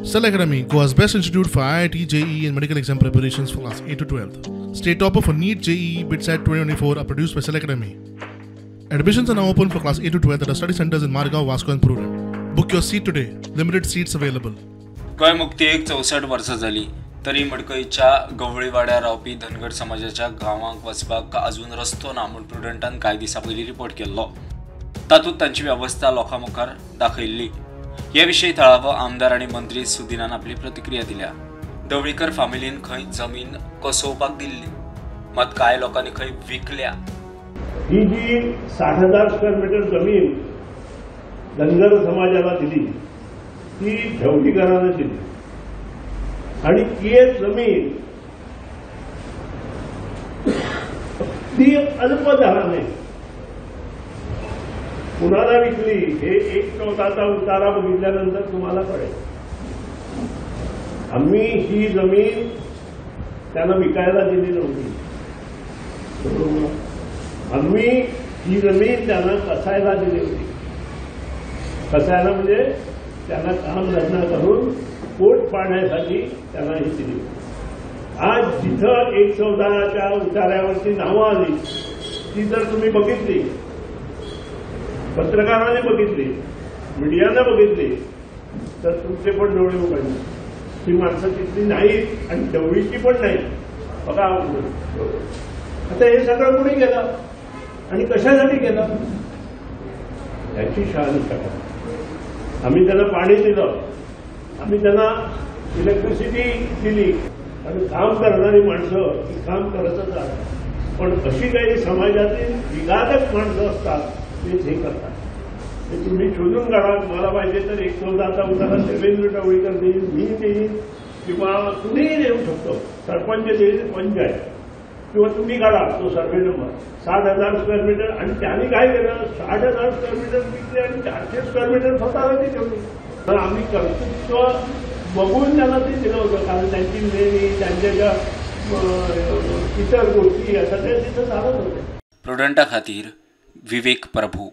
Cell Academy, Goa's best institute for IIT, JEE and medical exam preparations for class 8 to 12. State topper for NEET, JEE, BITSAT 2024 are produced by Cell Academy. Admissions are now open for class 8 to 12 at our study centers in Margao, Vasco and Prudent. Book your seat today. Limited seats available. Goa मुक्तीक 64 वर्सां जाली तरी मडकयच्या गवळीवाड्यार रावपी धनगर समाजाच्या गांवांक वचपाक अजून रस्तो ना म्हूण प्रुडंटान कांय दिसां पयलीं रिपोर्ट केल्लो. तातूंत तांची वेवस्था लोकां मुखार दाखयल्ली. हे विशीं थळावो आमदार आनी मंत्री सुदिनान आपली प्रतिक्रिया दिल्या. ढवळीकर फामिलीन खंय जमीन कसोवपाक दिल्ली, मात कांय लोकांनी खंय विकल्या. ही जी 60,000 स्क्वेअर मीटर जमीन धनगर समाजाला दिली ती ढवळीकरांना दिली आणि ती जमीन ती अल्प दराने कुणाला विकली हे एक चौथाचा उतारा बघितल्यानंतर तुम्हाला कळेल. आम्ही ही जमीन त्यांना विकायला दिली नव्हती, आम्ही ही जमीन त्यांना कसायला दिली होती. कसायला म्हणजे त्यांना काम धंदा करून पोट पाडण्यासाठी त्यांना ही दिली. आज जिथं 1/14च्या उतार्यावरती नावं आली ती जर तुम्ही बघितली, पत्रकारांनी बघितली, मीडियानं बघितली तर तुमचे पण डोळे उघडले. ती माणसं तिथली नाहीत आणि ढवळीची पण नाही. बघा आता हे सगळं कुणी केलं आणि कशासाठी केलं याची शहानिशा करा. आम्ही त्यांना पाणी दिलं, आम्ही त्यांना इलेक्ट्रिसिटी दिली आणि काम करणारी माणसं ही काम करतच राहतात. पण अशी काही समाजातील विघातक माणसं असतात तेच हे करतात. ते तुम्ही शोधून काढा. मला पाहिजे तर 1/14चा उतारा देवेंद्र ढवळीकर देईल, मी देईन किंवा कुणीही देऊ शकतो, सरपंच देईल, पंचायत, किंवा तुम्ही काढा तो सर्व्हे नंबर 60,000 स्क्वेअर मीटर. आणि त्यांनी काय केलं, 60,000 स्क्वेअर मीटर विकले आणि 400 स्क्वेअर मीटर स्वतःला ते ठेवले. तर आम्ही कर्तृत्व बघून त्यांना ते दिलं होतं, कारण त्यांची लेणी, त्यांच्या ज्या इतर गोष्टी या सगळ्या तिथं चालत होत्या. प्रुडंटा खातीर विवेक प्रभू.